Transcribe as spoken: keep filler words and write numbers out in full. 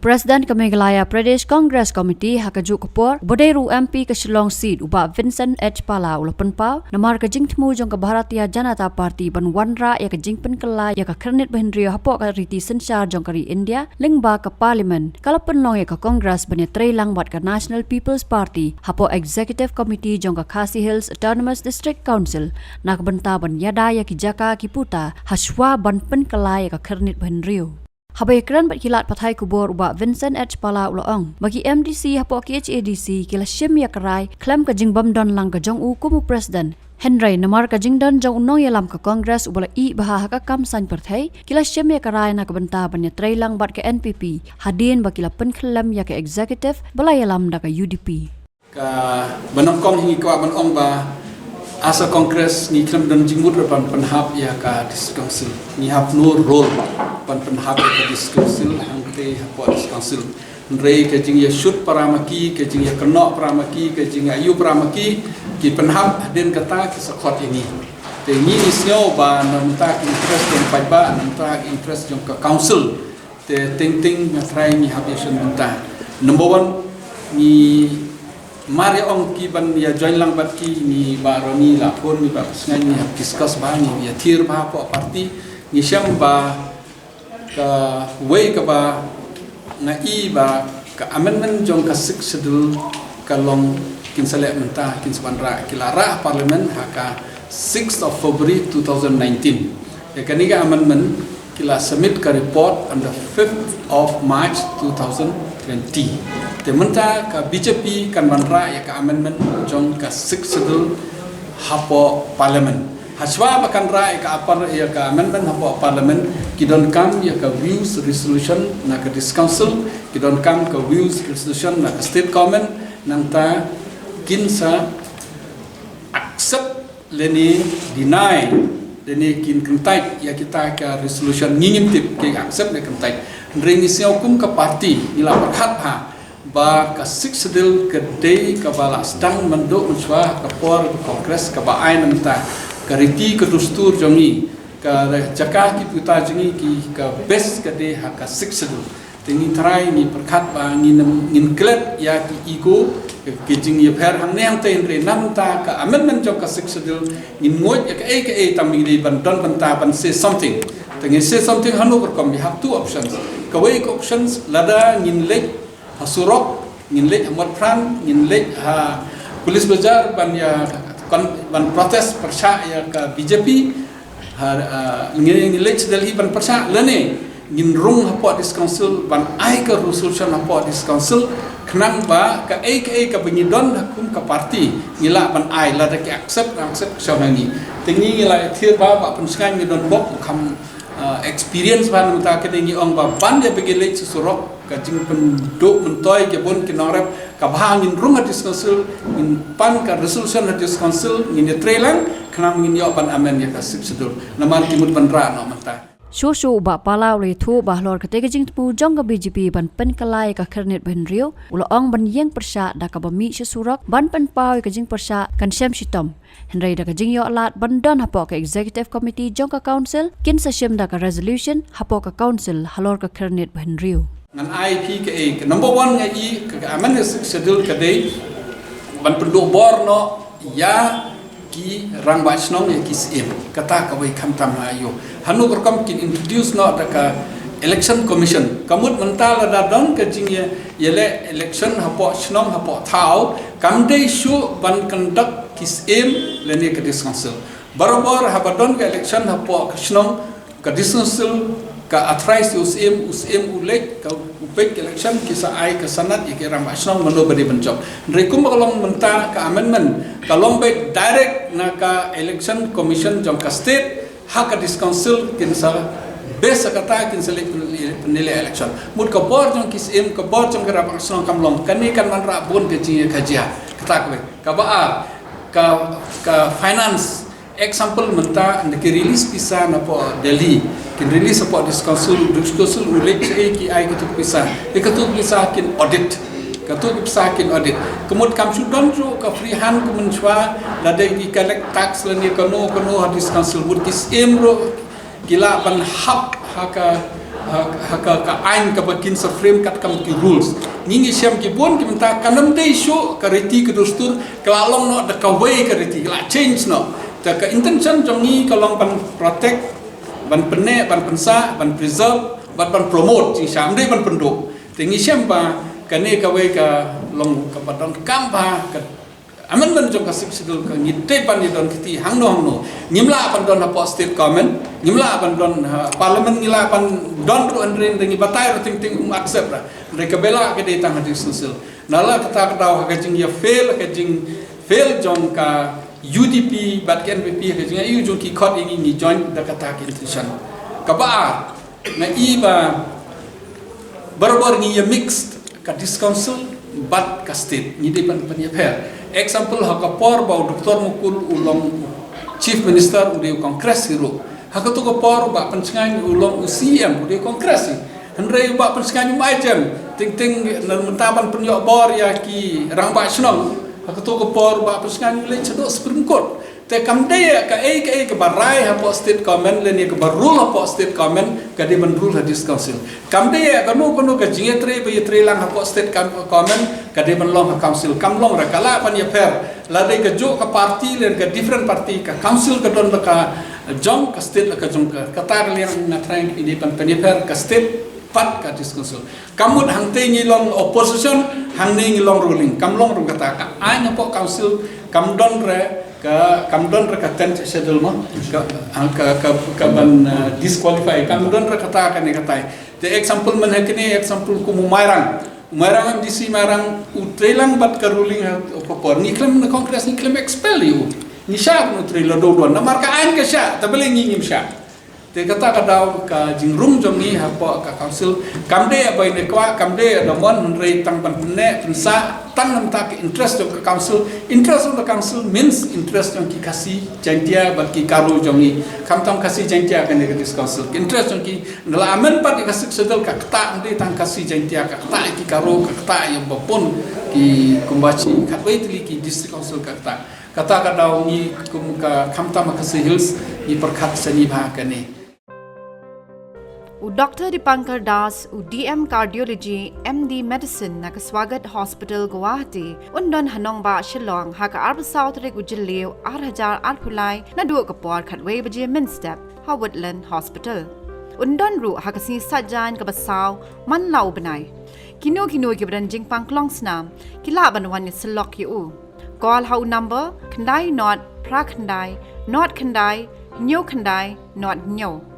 President ka Meghalaya Pradesh Congress Committee ha kajuh ka por, uba dei ruh u M P ka Shillong seat, u Bah Vincent H Pala u la pynpaw namar ka jingthmu jong ka Bharatiya Janata Party ban wanrah ïa ka jingpynkylla ïa ka khyrnit ba hynriew hapoh ka riti synshar jong ka ri India lyngba ka Parliament, ka la pynlong ïa ka Congress ban ïatreilang bad ka National People's Party hapoh Executive Committee jong ka Khasi Hills Autonomous District Council na ka bynta ban ïada ïa ki jaka ki puta hashwa ban pynkylla ïa ka khyrnit ba hynriew. Haba ïakren bad ki lad pathai khubor, u Bah Vincent H Pala u la ong ba ki M D C hapoh K H A D C ki la shim ïa ka rai khlem ka jingbym don lang ka jong u kum u President. Hynrei namar ka jingdon jong u nongïalam ka Congress uba la ïeh bha ha ka kam saiñ pyrthei, ki la shim ïa ka rai na ka bynta ban ïatreilang bad ka N P P hadien ba ki la pynkhyllem ïa ka Executive ba la ïalam da ka U D P. Ka ba nyngkong hi ngi kwah ban ong ba as a Congress ngi khlem don jingmut ruh ban pynhap ïa ka District Council. Ngi have no role ban pynhap ïa ka District Council hangtei hapoh District Council. Hynrei ka jingïashut para ma ki, ka jingïakynnoh para ma ki, ka jingïaïu para ma ki, ki pynhap hadien kata ki sa khot ïa ngi. Te ngi ngi sngew ba na mynta ki interest jong paidbah, na mynta ki interest jong ka Council. Te teng teng nga trai ngi hap ïashun bynta. Number one, ngi mar ïa ong ki ban ïa join lang bad ki, ngi ba roni la phone, ngi ba sngai, ngi hap discuss bha, ngi ïa thier bha hapoh party. Ngi shem ba ka wei kaba nga i ba ka amendment jong ka Sixth Schedule ka long kin sa leh mynta, kin sa ban rah, ki la rah Parliament ha ka sixth of February two thousand nineteen. Ïa kane ka amendment ki la submit ka report on the fifth of March two thousand twenty. Te mynta ka B J P kan ban rah ïa ka amendment jong ka Sixth Schedule hapoh Parliament. Hashwa ba kan rah ïa ka apar ïa ka amendment hapoh Parliament, ki donkam ïa ka views resolution na ka District Council, ki donkam ka views resolution na ka State Government, nangta kin sa accept lane deny, lane kin kyntait ïa kita ka resolution, ngi ngim tip ki accept ne kyntait. Hynrei ngi sngew kum ka party ngi la pyrkhat ha ba ka Sixth Schedule ka dei kaba la sdang mynduh mynshuwa ka por ka Congress kaba ai na mynta ka riti ka dustur jong ngi, ka jaka ki puta jong ngi ki ka best ka dei ha ka Sixth Schedule. Te ngi trai ngi pyrkhat ba ngin, ngin klet ïa ki ego, ki jingïapher hangne hangtei, hynrei na mynta ka amendment jong ka Sixth Schedule ngin nguid ïa kaei kaei tam ngi dei ban don bynta ban say something. Te ngin say something hano ka rukom, we have two options. Kawei ka options, lada ngin leit ha surok, ngin leit ha Motphran, ngin leit ha Police Bazar ban ïa kon-, ban protest pyrshah ïa ka B J P. Ha, ah, ngin, ngin leit sha Delhi ban pyrshah, lane ngin rung hapoh District Council ban ai ka resolution hapoh District Council, khnang ba kaei kaei kaba ngi don ha kum ka party ngi lah ban ai, lada ki accept, accept ka shong ha ngi. Te ngi ngi la thier ba, ba pynshngaiñ ngi don bok kham, ah, experience ba, na mynta kane ngi ong ba ban ïa ba ngi leit sha surok, ka jingpynduh myntoi ki bun ki nongrep, kaba ha ngin rung ha District Council, ngin pan ka resolution ha District Council, ngin ïatreilang, khnang ngin ïoh ban amend ïa ka Sixth Schedule. Namar ki mut ban rah noh mynta. Shuh shuh u Bah Pala u la ïathuh ba halor katei ka jingthmu jong ka B J P ban pynkylla ïa ka khyrnit ba hynriew, u la ong ban ïeng pyrshah da kaba mih sha surok, ban pynpaw ïa ka jingpyrshah kan shem shitom. Hynrei da ka jingïoh lad ban don hapoh ka Executive Committee jong ka Council, kin sa shim da ka resolution hapoh ka Council halor ka khyrnit ba hynriew. Ngan ai phi kaei, ka number one nga i ka, ka amendment Sixth Schedule ka dei ban pynduh bor noh ïa ki rangbah shnong, ïa ki syiem. Kata kawei, khamtam ha ïoh hano ka rukom kin introduce noh da ka Election Commission. Ka mut mynta lada don ka jingïa, ïaleh election hapoh shnong hapoh thaw, kam dei shuh ban conduct ki syiem lane ka District Council. Barabor haba don ka election hapoh ka shnong, ka District Council ka authorize ïa u syiem, u syiem u leit, ka u peit ka election, ki sa ai ka sanad ïa ki rangbah shnong mano ba dei ban jop. Hynrei kumba ka long mynta ka amendment ka long beit direct na ka Election Commission jong ka state ha ka District Council, kin sa base ha kata kin sa leit pyn-, pynleit election. Mut ka bor jong ki syiem, ka bor jong ki rangbah shnong kam long. Kane kan wanrah bun ka jingïakajia. Kata kawei. Kaba ar, ka, ka finance. Example mynta, ynda ki release pisa napoh Delhi, kin release hapoh District Council, District Council u leit shaei, ki ai katu ka pisa. Ïa katu ka pisa kin audit. Katu ka pisa kin audit. Ka mut kam shu don shuh ka free hand kum mynshwa, lada ki collect tax lane kano kano ha District Council, mut ki syiem ruh ki lah ban hap ha ka, Ha ka, ka ain kaba kin sa frame kat kam ki rules. Ngi ngi shem ki bun ki mynta ka nam dei shuh ka riti ka dustur ka la long noh da kawei ka riti ka la change noh. Ta ka intention jong ngi ka long ban protect, ban pyneh, ban pynsah, ban preserve, ban, ban promote, jing shem dei ban pynduh. Te ngi shem ba kane kawei ka long kaba donkam ba ka amendment jong ka Sixth Schedule ka ngi dei ban ïa don kti hangno hangno. Ngim lah ban don hapoh state government, ngim lah ban don ha parliament, ngi lah ban don ruh hynrei ngi batai ruh teng teng um accept ra. Hynrei ka bela ka dei tang ha District Council. Nala kata ka daw ha ka jingïa fail, ka jing fail jong ka U D P bad ka N P P ha ka jingïa ïa u jong ki khot ïa ngi ngi join da kata ka intention. Kaba ar, nga i ba barabor ngi ïa mixed ka District Council bad ka state, ngi dei ban pynïapher. Example, ha ka por ba u Doctor Mukul u long Chief Minister u dei u Congress hi ruh. Ha kato ka por ba Bah Shylla u long u C M u dei u Congress hi. Hynrei Bah Shylla um ai jem, teng teng na mynta ban pynïoh bor ïa ki rangbah shnong. Ha kato ka por Bah Shylla u leit shaduh Supreme Court. Te kam dei ïa kaei kaei kaba rai hapoh state government lane kaba rule hapoh state government ka dei ban rule ha District Council. Kam dei ïa kano kano ka jingïatrei ba ïatrei lang hapoh state gov-, government ka dei ban long ha council. Kam long re, ka lah ban ïapher. Lada ka juh ka party lane ka different party, ka council ka don la ka jong, ka state la ka jong ka. Kata ka liang nga trai ngi dei ban pynïapher ka state bad ka District Council. Kam mut hangtei ngi long opposition, hangne ngi long ruling. Kam long ruh kata, ka ain hapoh council kam don re ka, kam don re ka tenth schedule mo, ka, ka, ka, ka ban, uh, disqualify. Kam don re kata kane katai. Te example mynne kane, example kum u Mairang. Mairang, M D C Mairang u trei lang bad ka ruling ha ka por. Ngi khlem na Congress, ngi khlem expel ïa u. Ngi shah ban u trei la dei don. Namar ka ain ka shah, te balei ngi ngim shah. Te kata ka daw ka jingrung jong ngi hapoh ka council. Kam dei ïa bai ne kwah, kam dei ïa da mon, hynrei tang ban pyneh pynsah tang namar ka interest jong ka council. Interest jong ka council means interest jong ki Khasi Jaintia bad ki Garo jong ngi. Khamtam Khasi Jaintia kane ka District Council. Interest jong ki, nala amend pat ïa ka Sixth Schedule, ka ktah ym dei tang Khasi Jaintia, ka ktah ïa ki Garo, ka ktah ïa ba bun ki, kumba shi khatwei tylli ki District Council ka ktah. Kata ka daw ngi kum ka khamtam ka Khasi Hills ngi pyrkhat sha ngi bha kane. U Doctor Dipankar Das, u D M Cardiology, M D Medicine na ka Swagat Hospital, Guwahati, un don ha nongbah Shillong ha ka arphew saw tarik u Jylliew ar hajar arphew lai naduh ka por khatwei baje mynstep ha Woodland Hospital. Un don ruh ha ka sngi Saitjaiñ kaba saw man la u bnai. Kino kino kiba don jingpang klong snam ki lah ban wan ïasyllok ïa u. Call ha u number khyndai nod phra khyndai nod khyndai hynñiew khyndai nod hynñiew.